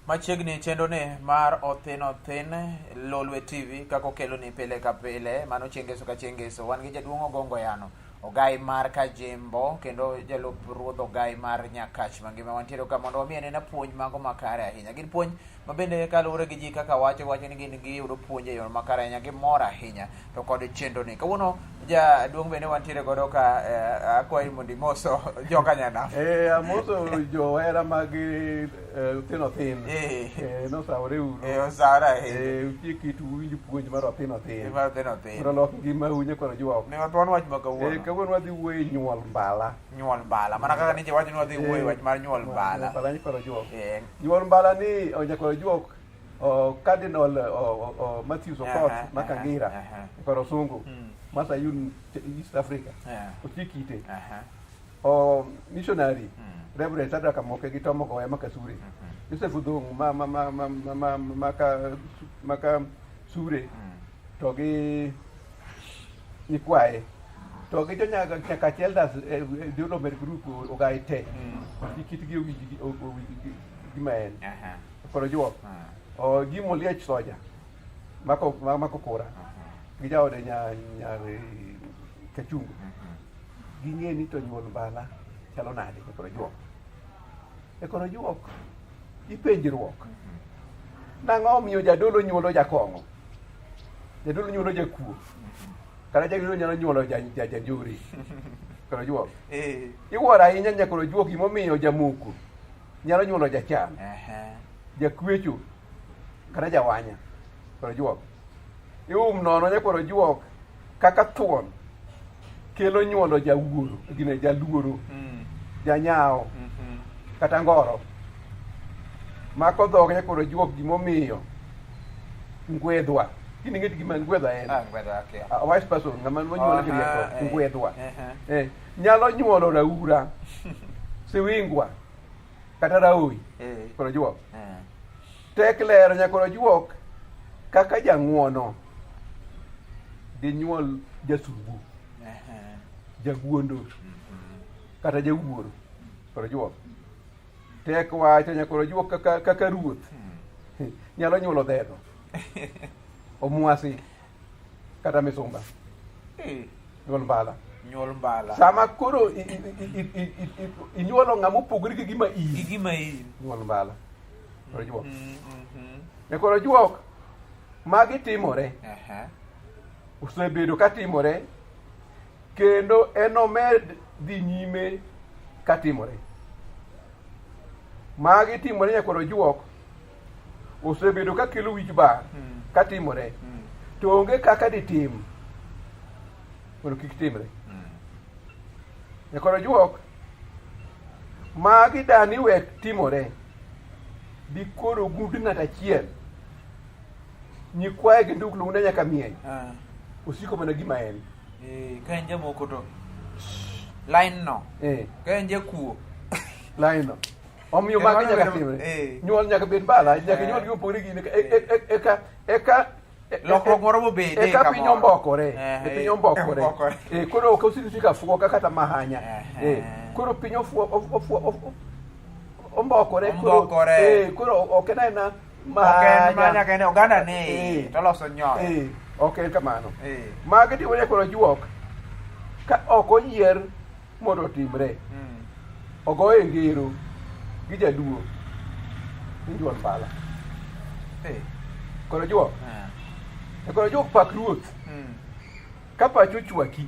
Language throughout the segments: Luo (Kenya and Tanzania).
Machiegni chenro ni mar Othin Othin Lolwe TV kaka okeloni pile ka pile, mano chieng' ngeso ka chieng' ngeso. Wan gi jaduong' Ogongo Yano, ogai mar Kajimbo kendo jalup ruodh ogai mar Nyakach mangima. Wantiere ka mondo wami anena puonj mago makare ahinya. Gin puonj ma bende kaluwore gi ji kaka wacho, wacho ni gin giyudo puonj e yo makare ahinya, gimor ahinya to kod chenro ni. Kawuono jaduong' bende wantiere godo ka akwayi mondo imoso joka nyanam. Amoso johera mag Othin Othin. Nosawore uru. Osawore ahinya. Utie kitu uwinj puonj mar Othin Othin. Mar Othin Othin. Mondo olok ngimau nyakwar Ojuok. Ne wathuon wach ma kawuono. Kawuono wadhi wuoyo e nyuol mbala. Nyuol mbala. Mana kaka niche wacho ni wadhi wuoyo e wach mar nyuol mbala. Mbala nyakwar Ojuok. Nyuol mbala ni nyakwar Ojuok Cardinal Matthews Okoth ma Kangira nyakwar Osungu ma Sayun East Africa. Ochik ite. O missionary Reverend Shadrack Amoke gi Tom Ogoya ma Kasure. Joseph Odhong ma ma ma ma ma ma ma ka ma ka Sure to gi nyikwaye to gi jo Nyakach Elders Development Group ogai te. Kitgi owinj gima en. Koro juok. O Jim Oliech Soja mako mako kura gi jaode nya nyar Kachungu. Ging'e ni to nyuol mbala chalo nade e koro juok. E koro juok ipenjruok. Nang'o omiyo jadolo nyuolo jakong'o? Jadolo nyuolo jakuo. Kata jadolo nyalo nyuolo janjore. Koro juok. Iwuoro ahinya nyakoro juok gimomiyo jamoko nyalo nyuolo jachan. Jakwecho kata jawanya. Koro juok. Ium nono nyakwar ojuok kaka thuon kelo nyuolo jawuoro, gine jaluoro, janyawo kata ngoro. Mako dhog nyakwar ojuok gimomiyo ngwedhwa. Gini ng'e gima ngwedhwa en. Ah, ngwedhwa, okay. A wise person, ng'ama nonyuol gi rieko, ngwedhwa. Nyalo nyuolo raura, siwingwa, kata raowi. Koro ojuok. Tek lero nyakwar ojuok kaka jang'uono dinyuol jasugu, jaguondo kata jawuoro. Nyakwar ojuok. Tek wacho nyakwar ojuok kaka, kaka ruoth nyalo nyuolo dhedho, omwasi kata misumba. Nyuol mbala. Nyuol mbala. Sama koro inyuolo ng'ama opogore gi gima in. Gi gima in. Nyuol mbala. Ojuok. Nyakwar Ojuok, magi timore. Osebedo ka timore kendo enomed dhi nyime ka timore. Magi timore nyakwar Ojuok, osebedo ka kelo wich bar ka timore. To onge kaka ditim mondo kik timre. Nyakwar Ojuok, magi dani wek timore dikoro gund ng'at achiel nyikwaye gi nduk lung'ne nyaka mieny osiko mana gima en. Ka en jamoko to line no. Ka en jakuo line no. Omiyo magi nyaka timre. Nyuol nyaka bed mbala, nyaka nyuol gi opogore gi eka eka lokruok moro mobede eka piny ombokore, piny ombokore. Koro ok osik sik afuoka kata mahanya. Koro piny ofuo ombokore koro koro ok en aena mahanya. Ok en oganda ne to loso nyoyo. Ok en kamano. Magi timore koro juok ka ok oyier mondo otimre. Ogoye ngero gi jaluo ni nyuol mbala. Koro juok. Koro juok pak ruoth. Ka pacho chwaki.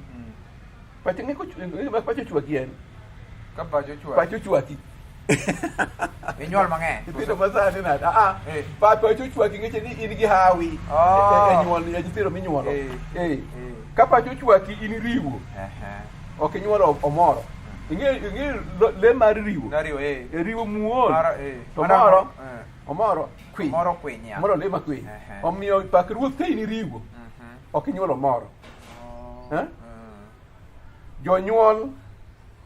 Pacho ng'e pacho chwaki en. Ka pacho chwaki. Pacho chwaki. Inyuol mang'eny. Nyithindo masani nade? Ah, pacho chwaki ngeche ni in gi hawi. E nyuol e nyithindo minyuolo. Ka pacho chwaki in riwo. Ok inyuolo omoro. Ing'e ing'e le mar riwo. E riwo muol. To omoro. Omoro kwiny. Omoro kwiny. Omoro le makwiny. Omiyo pak ruoth ka in riwo. Ok inyuolo omoro. Jonyuol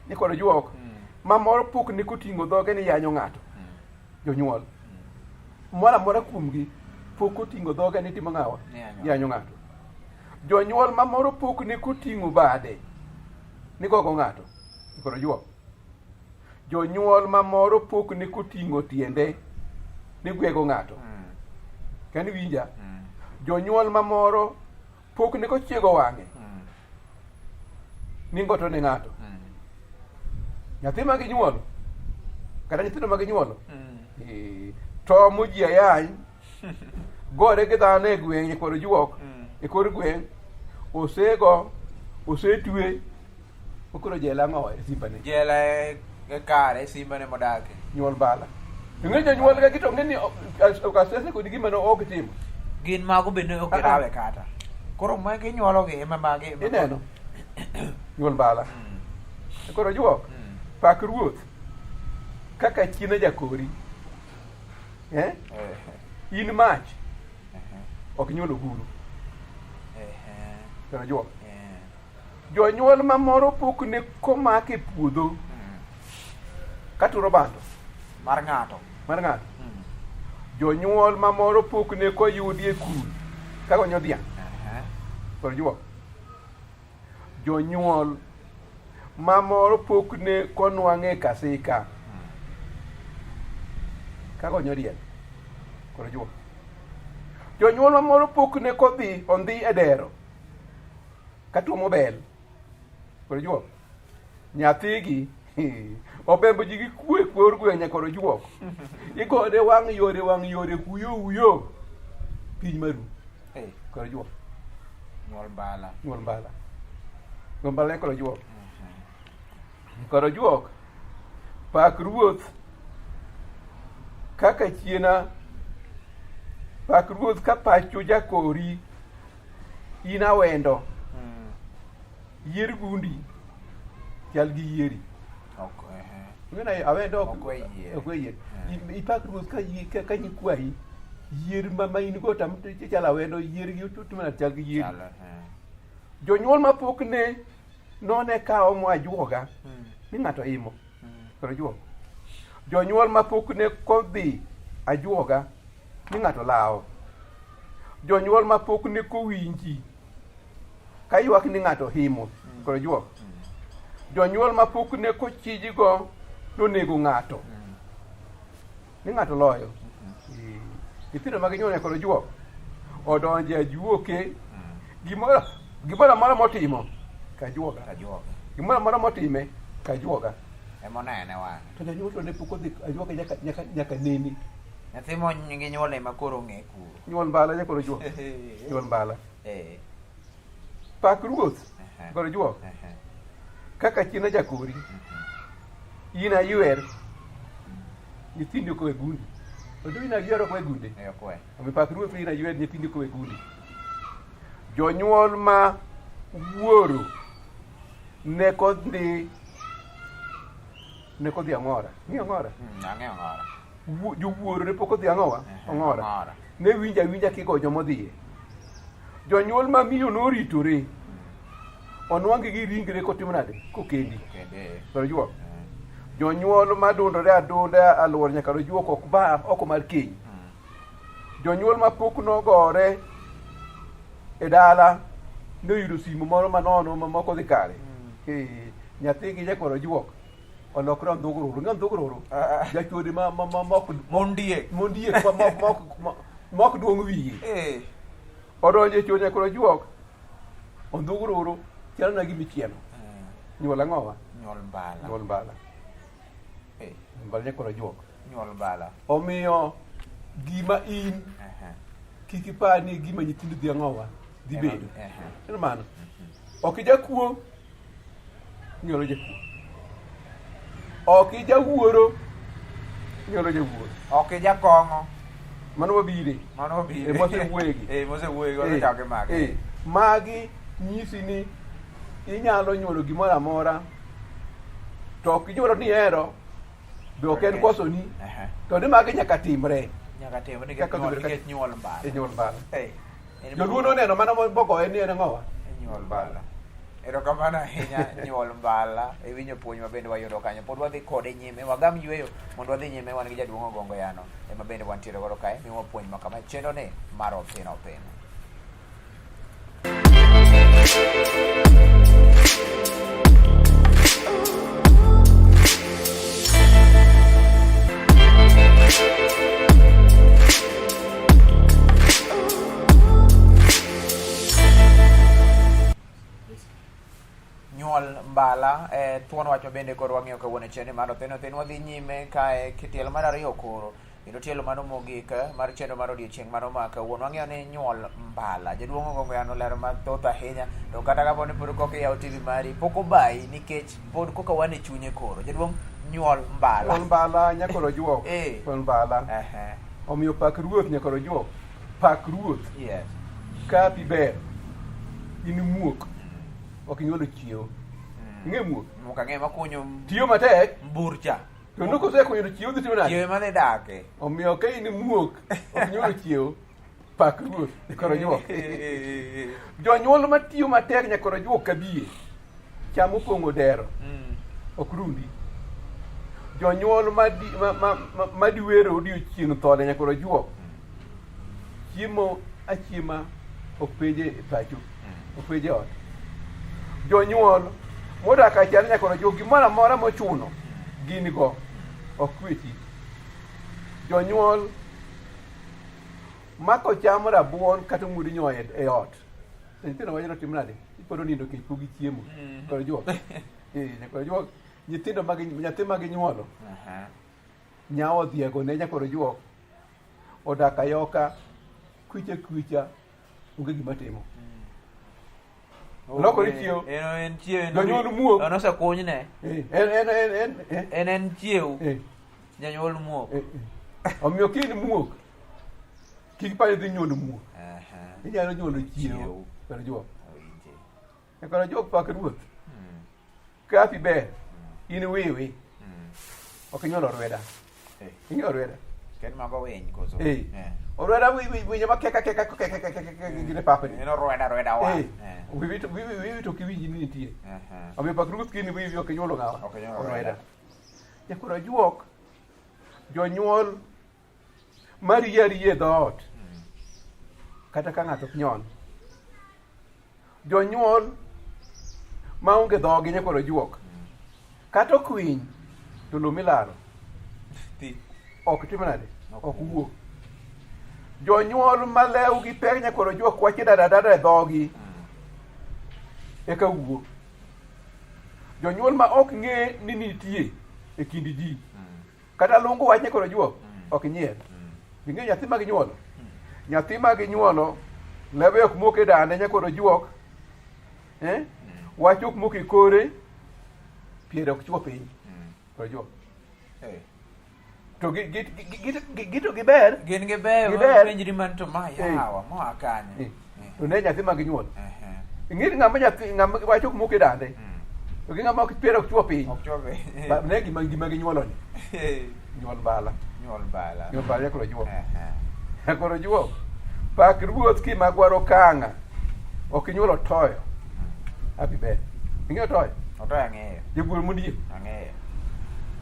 ni kod juok ma moro pok ne koting'o dhoge ni yanyo ng'ato. Jonyuol moro amora kuomgi pok oting'o dhoge ni timo ng'awa yanyo ng'ato. Jonyuol ma moro pok ne koting'o bade ni gogo ng'ato ni kod juok. Jonyuol ma moro pok ne koting'o tiende ni gwego ng'ato. Kani winja? Jonyuol mamoro pok ne kochiego wang'e ni ngoto ne ng'ato. Nyathi ma ginyuolo kata nyithindo ma ginyuolo tomo ji ayany gore gi dhano e gweng' e kor juok e kor gweng' osego osetwe okoro jela ang'o e simbane Jela e kare simbane modake. Nyuol bala ing'e jonyuol ga to ng'e ni okasese kod gima ne ok timo. Gin mago bende ok girawe kata. Koro ma ginyuologi ema magi. Ineno nyuol mbala koro juok pak ruoth kaka chiena jakori eh? In mach ok nyuol oguru koro juok jonyuol mamoro pok ne komak e puodho katuro bando mar ng'ato. Mar ng'ato. Jonyuol mamoro pok ne koyudi e kul kagonyo dhiang' koro juok jonyuol mamoro pok ne konwang'e kasika kagonyo diel koro juok jonyuol mamoro pok ne kodhi ondhi e dero katuomo bel koro juok nyathigi obembo ji gi kwe kor gweng' nyaka koro juok igone wang' yore wang' yore kuyo uyo piny maru koro juok. Nyuol mbala. Nyuol mbala. Nyuol mbala koro juok. Koro juok. Pak ruoth kaka chiena pak ruoth ka pacho jakori in awendo yier gundi chal gi yieri. Ok, ehe. Ng'ena awendo ok we yier. Ok we yier. Ipak ruoth ka ka nyikwayi yier ma in go tam chal awendo yier gi otumna chal gi yieri. Chal, ehe. Jonyuol ma pok ne none ka omo ajuoga ni ng'ato imo. Koro juoga. Jonyuol ma pok ne kodhi ajuoga ni ng'ato lawo. Jonyuol ma pok ne kowinji ka ywak ni ng'ato himo. Koro juoga. Jonyuol ma pok ne kochijigo nonego ng'ato ni ng'ato loyo. Nyithindo ma ginyuolo koro juok odonje ajuoke gimoro gimoro amora motimo kajuoga. Kajuoga. Gimoro amora motime kajuoga. Ema onene wang'e. To janyuol to ne pok odhi ajuoga nyaka nyaka nyaka neni. Nyathi mo ginyuolo ema koro ong'e kuro. Nyuol mbala nyaka juok. Nyuol mbala. Pak ruoth koro juok kaka chiena jakori in aywer nyithindi ok owe gundi. To in aywer ok we gunde. Ok we. Omiyo pak ruoth in aywer nyithindi ok owe gundi. Jonyuol ma wuoro ne kodhi ne kodhi ang'ora. Ng'e ang'ora? Ang'eyo ang'ora. Jowuoro ne pok odhi ang'owa? Ong'ora. Ne winjo awinja kigo jomodhiye. Jonyuol ma miyo noritore. Onwang'gi gi ringre kotimo nade? Kokendi. Kende. Koro juok. Jonyuol ma dundore adunda aluor nyaka juok ok ba oko mar keny. Jonyuol ma pok nogore e dala noyudo simu moro manono ma moko dhi kare. Nyathigi jakoro juok olokre ondhugururu. Ng'e ondhugururu? Jachode ma ma ma mok Mondiek. Mondiek ma mok mok mok duong' wiye. Odonjo e chode nyakoro juok ondhugururu chalo na gima ichielo. Nyuol ang'owa? Nyuol mbala. Nyuol mbala. Mbala nyakoro juok. Nyuol mbala. Omiyo gima in kik ipar ni gima nyithindo dhi ang'owa dhi bedo. En mano. Ok ijakuo nyuolo jakuo. Ok ijawuoro nyuolo jawuoro. Ok ijakong'o. Mano wabire. Mano wabire. E mosewuoyegi. E mosewuoyegi wasechake magi. Magi nyisi ni inyalo nyuolo gimoro amora to ok inyuolo ni ihero be ok en kosoni to ni magi nyaka timre. Nyaka timre nikech nyuol mbala. E nyuol mbala. Joluo noneno mana mogoye ni en ang'owa? Nyuol mbala. Erokamano ahinya nyuol mbala. Iwinjo puonj ma bende wayudo kanyo. Pod wadhi kode nyime. Wagam yueyo mondo wadhi nyime wan gi jaduong' Ogongo Yano ema bende wantiere godo kae miwa puonj ma kama chenro ni mar Othin Othin. mbala thuon wach ma bende koro wang'iyo kawuono e chenro mar Othin Othin. Wadhi nyime kae kitielo mar ariyo koro kendo tielo mano mogik mar chenro mar odiochieng' mano ma kawuono. Wang'iyo ni nyuol mbala. Jaduong' Ogongo Yano olero mathoth ahinya to kata kapo ni pod koka iyawo TV mari pok obayi nikech pod koka wan e chunye koro. Jaduong' nyuol mbala. Nyuol mbala nyakoro juok. Nyuol mbala. Omiyo pak ruoth nyakoro juok. Pak ruoth. Yes. Kapi ber. In muok. Ok inyuolo chiewo. Ing'e muok? Muok ang'e makunyo Tiyo matek. Mburcha. To nok osekunyo to chiewo dhi timo nade? Chiewo ema dhi dake. Omiyo ka in muok, ok inyuolo chiewo. Pak ruoth, nyakoro juok. Jonyuol matiyo matek nyakoro juok kabiye. Cham opong'o dero. Ok rundi. Jonyuol madiwero odiochieng' thole nyakoro juok. Chiemo achiema ok penje e pacho, ok penje e ot. Jonyuol modak achiel nyakoro juok gimoro amora mochuno gin go ok kwechi. Jonyuol mako cham rabuon kata omuodo nyoyo e ot. To nyithindo wacho ni otim nade? Ipod onindo kech pok gichiemo. Nyakoro juok. Nyakoro juok. Nyithindo ma nyathi ma ginyuolo. Nyawo odhiego ne nyakoro juok. Odak ayoka kwicha kwicha onge gima timo. Lokore chiewo. En chiewo. Jonyuol muok. En osekunyne. En. En chiewo. Janyuol muok. Omiyo ka in muok, kik ipar ni idhi nyuolo muok. Inyalo nyuolo chiewo. Nyakoro juok. Nyakoro juok pak ruoth. Kapi ber, in wiwi. Ok inyuolo orweda. Ing'eyo orweda? Ken mago winy koso? Orweda winyo ma keka keka keka keka keka gin e papni. En orweda orweda wa. Wiwi to wiwi to ok iwinj ni nitie. Omiyo pak ruoth ka in wiwi ok inyuolo ng'awa? Ok inyuolo orweda. Nyakoro juok, jonyuol mariye ariya e dhoot kata ka ng'ato ok nyon. Jonyuol maonge dhogi nyakoro juok. Kata okwiny to lo milaro ok tim nade? Ok wuo. Jonyuol ma lewgi pek nyakoro juok wacho dada dada e dhogi eka wuo. Jonyuol ma ok ng'e ni nitie e kind ji kata lungu wach nyakoro juok ok nyier. Ing'eyo nyathi ma ginyuolo? Nyathi ma ginyuolo lewe ok mok e dande nyakoro juok. Wach ok mok e kore, piere ok chwo piny. Koro juok. To gi to giber. Gin gibeyo, penjri man to ma yawa, moa kanye. To ne nyathi ma ginyuolo. Ing'e ni ng'ama nyathi ng'ama wach ok mok e dande. To gi ng'ama piere ok chwo piny. Ok chwo piny. Ne gima ginyuolo ni. Nyuol mbala. Nyuol mbala. Nyuol mbala nyakoro juok. Nyakoro juok. Pak ruoth kimagwaro kang'a. Ok inyuolo toyo. Happy birthday. Ing'eyo toyo? Otoyo ang'eyo. Jaguol mondiek. Ang'eyo.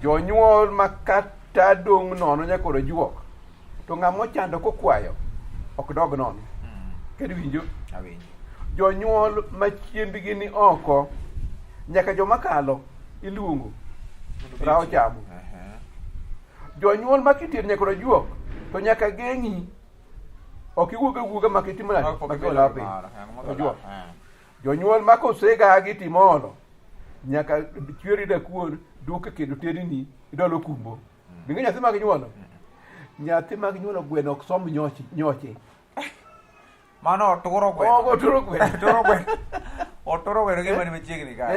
Jonyuol ma kata dong' nono nyakoro juok. To ng'ama ochando kokwayo ok dog nono. Kendo iwinjo? Awinjo. Jonyuol ma chiembgi ni oko nyaka joma kalo iluongo rawo chamo. Jonyuol ma kitedo nyakoro juok to nyaka geng'i. Ok iwuog awuoga mak itimo nade? Mak iolo piny. Ojuok. Jonyuol ma kosegagi timolo nyaka chweri dakuon duoke kendo tedni idolo kumbo. Ing'e nyathi mag nyuolo? Nyathi mag nyuolo gweno ok somb nyoche. Mano oturo gweno. Ok oturo gweno. Oturo gweno. Oturo gweno gi mani machiegni ka.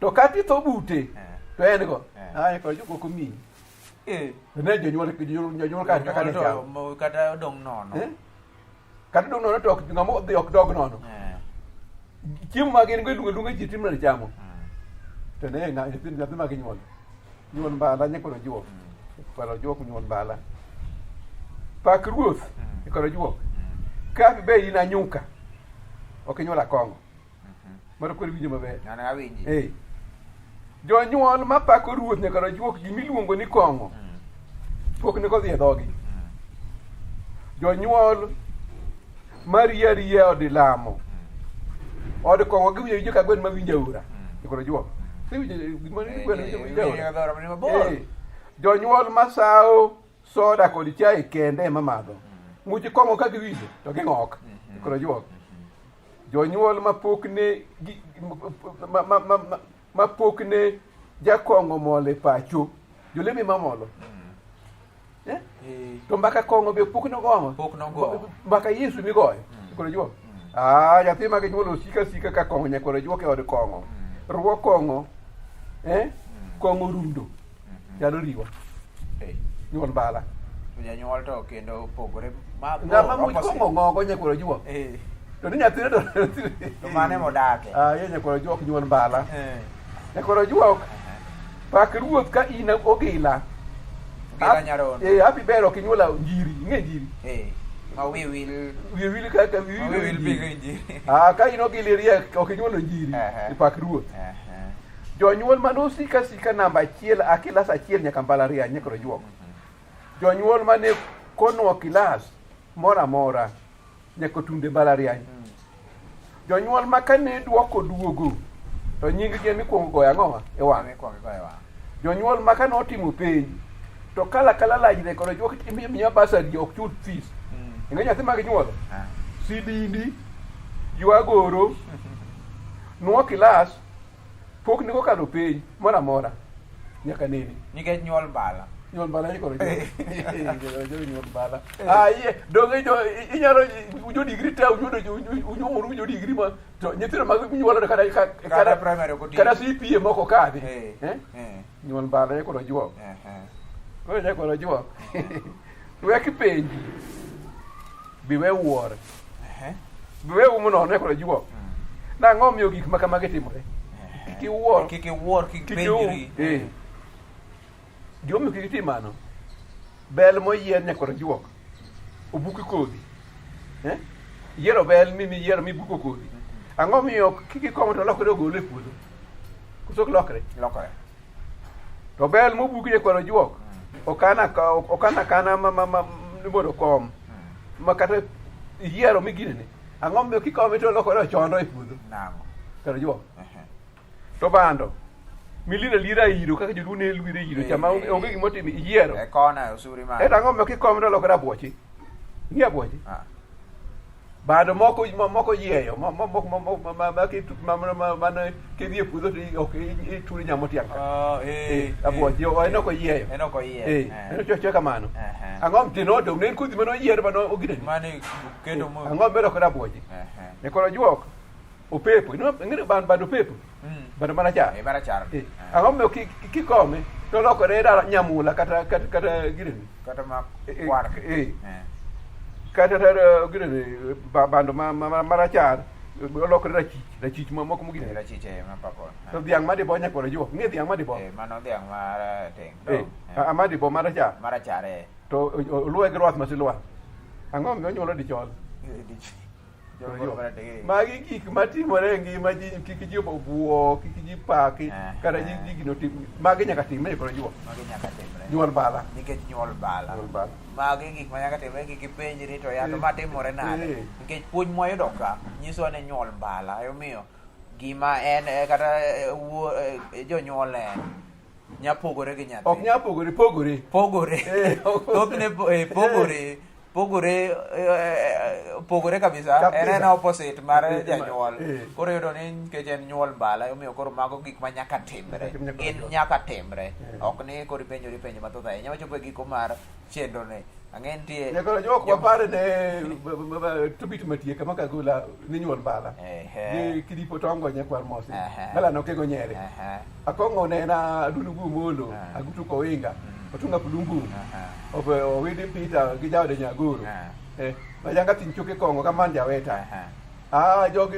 To kata itho bute to en go. Ai koro jok ok omiyi. To ne jonyuol kaka ne chalo. Kata odong' nono. Kata odong' nono to ok ng'ama odhi ok dog nono. Chiemo ma gin go iluongo aluonga ji timo nade chamo. To ne nyathi ma ginyuolo. Nyuol mbala nyakoro juok. Nyakoro juok nyuol mbala. Pak ruoth nyakoro juok. Ka be in anyuka ok inyuol akong'o. Mano koro iwinjo maber. Mano awinji. Jonyuol mapako ruoth nyakoro juok gimiluongo ni kong'o. Pok ne kodhi e dhogi. Jonyuol mariyo ariya od lamo. Od kong'o giwinjo winjo ka gwen mawinjo aora. Nyakoro juok. Iwinjo gima gwen winjo aora. Jonyuol masawo soda kod chai kende ema madho. Much kong'o ka giwinjo to ging'ok. Nyakoro juok. Jonyuol ma pok ne gi, ma, ma, ma, ma, ma pok ne jakong'o mol e pacho. Jolemi mamolo. Eh? To mbaka kong'o be pok nogomo. Pok nogomo. Mbaka Yesu migoyo. Nyakwar Ojuok. Ah, nyathi ma ginyuolo sika sika ka kong'o nyakwar Ojuok e od kong'o. Ruo kong'o. Eh? Kong'o rundo. Chalo riwa. Nyuol mbala. To janyuol to kendo opogore ma Ng'ama much kong'o ng'ogo nyakwar Ojuok. To ni nyathine to To mane modake. Ah, ye nyakwar Ojuok nyuol mbala. Nyakwar Ojuok. Pak ruoth ka in ogila. Ogila nyarondo. Eh, happy ber ok inyuola njiri. Ing'e njiri? Eh. Ma wi wil. Wiye wil kaka wi wil. Wil bigo njiri. Ah, ka in ogila iriek ok inyuolo njiri. Pak ruoth. Jonyuol mane osika sika namba achiel a kilas achiel nyaka mbalariany nyaka Ojuok. Jonyuol mane konwo kilas moro amora nyaka tunde mbalariany. Jonyuol ma kane dwoko duogo to nying gi emikwongo goyo ang'owa e wang'. Mikwongo igoyo e wang'. Jonyuol ma kane otimo penj to kala kala lajne kod ojuok imiya basari ok chul fees. Ing'e nyathi ma ginyuolo? Sidindi, ywagoro, nuo kilas, pok ni kokalo penj moro amora nyaka nene. Nikech nyuol mbala. Nyuol mbala ni koro nyuol mbala. Ah, iye, donge jo inyalo jo digri te unyuodo unyuomoru jo digri ma to nyithindo mag nyuolo kata Kata primary ok otiyo. kata CPA moko kadhi. Eh. Eh? Eh. Nyuol mbala ni koro juok. Eh. Koro ni koro juok. Wek penji. Biwe wuor. Eh. Biwe umo nono ni koro juok. Nang'o miyo gik ma kamagi timore? Kik iwuor. Kik iwuor, kik Kik ium. penjri. Eh. Gimomiyo kik itim mano, bel moyier nyaka juok, obuk kodhi. Eh? Iyiero bel mi miyiero mibuko kodhi. Ang'o miyo kik ikomo to lokre ogole e puodho? Koso ok lokre? Lokore. To bel mobuki nyakwar ojuok, okan akana ma ni mondo okom. Ma kata iyiero miginene. Ang'o miyo kikome to olokore ochondo e puodho? Nang'o? Kar ojuok. To bando miliro alira e iro kaka joluo ne lwiro e iro cha ma onge gima otimo iyiero. E kona e osuri ma. En ang'o miyo kikome to olokore abuochi? Ing'e abuochi? Bando moko moko yieyo mane kidhi e puodho to ok ituri nyamo tiang' ka. Abuochi en ok oyieyo. En ok oyieyo. En ochueyo achueya kamano. Ang'o tino to ne en kodhi mane oyier mane oginene. Mane keto mo. Ang'o miyo olokore abuochi? Nyakoro juok. Opepo, ing'eyo bando opepo? Bando marachar. Eh, marachar. Eh, ang'o momiyo kikome to lokore nyamula kata kata kata girene. Kata ma kwar. Eh. Kata girene bando marachar olokore rachich, rachich ma moko mogine. Rachich eh ma purple. To dhiang' madibo nyakwar ojuok, ing'e dhiang' madibo? Eh, mano dhiang' marateng'. Eh, madibo marachar. Marachar eh. To oluwe gi rwath ma silwal. Ang'o momiyo onyuolo dichol? Dichol. Magi gik matimore e ngima ji, kik ji obuo, kik ji paki, kata ji ji gino tim. Magi nyaka timre koro juok. Magi nyaka timre. Nyuol bala. Nikech nyuol bala. Nyuol bala. Magi gik ma nyaka timre kik ipenjri to ya to ma timore nade. Nikech puonj mwayudo ka nyisowa ni nyuol bala. Emomiyo gima en kata jonyuol en nyapogore gi nyathi. Ok nyapogore, pogore. Pogore. Thothne pogore. Pogore pogore kabisa. En en opposite mar janyuol. Koro iyudo ni nikech en nyuol mbala omiyo koro mago gik ma nyaka timre. Gin nyaka timre. Ok ni koro ipenjori penjo mathoth ahinya. Wachopo e giko mar chenro ni. Ang'e nitie Nyakoro jok wapare ne Tobit Matieka ma Kagola ni nyuol mbala. Gi Kiripo Tongo nyakwar Mosi. Mbala nokego nyere. Akong'o ne en Adulu Gumolo, Agutu Kowinga, Otunga Pulungu, Owidi Peter gi jaode Nyagoro. Majanga tin choke kong'o kaman jaweta. Ah, jogi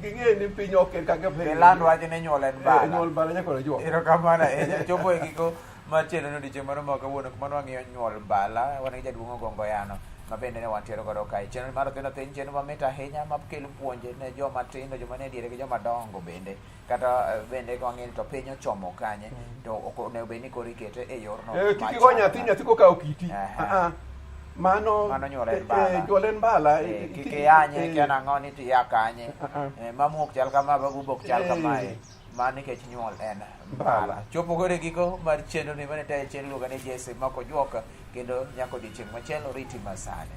ging'e ni piny ok en kaka piny. Giland wach ni nyuol en bala. Nyuol bala nyakoro juok. Erokamano ahinya. Chopo e giko mar chenro ni odiochieng' mano ma kawuono kuma ne wang'iyo nyuol mbala. Wan gi jaduong' Ogongo Yano ma bende ne wantiere godo kae. Chenro mar Othin Othin chenro mamit ahinya makelo puonj ne joma tindo, joma nie diere gi joma dongo bende. Kata bende ka wang'iyo ni to piny ochomo kanye to ok onego bed ni koro ikete e yorno. Kik igo nyathi, nyathi kokawo kiti. Mano Mano nyuol en mbala. Nyuol en mbala. Kik iyanye, kia nang'o ni to iya kanye. Mamuok chal kama, babubo ok chal kamae. Mano nikech nyuol en mbala. Chopo koro e giko mar chenro ni mane tayo chenro iluongo ni Jesse Mako Juok kendo nyaka odiochieng' machielo riti masani.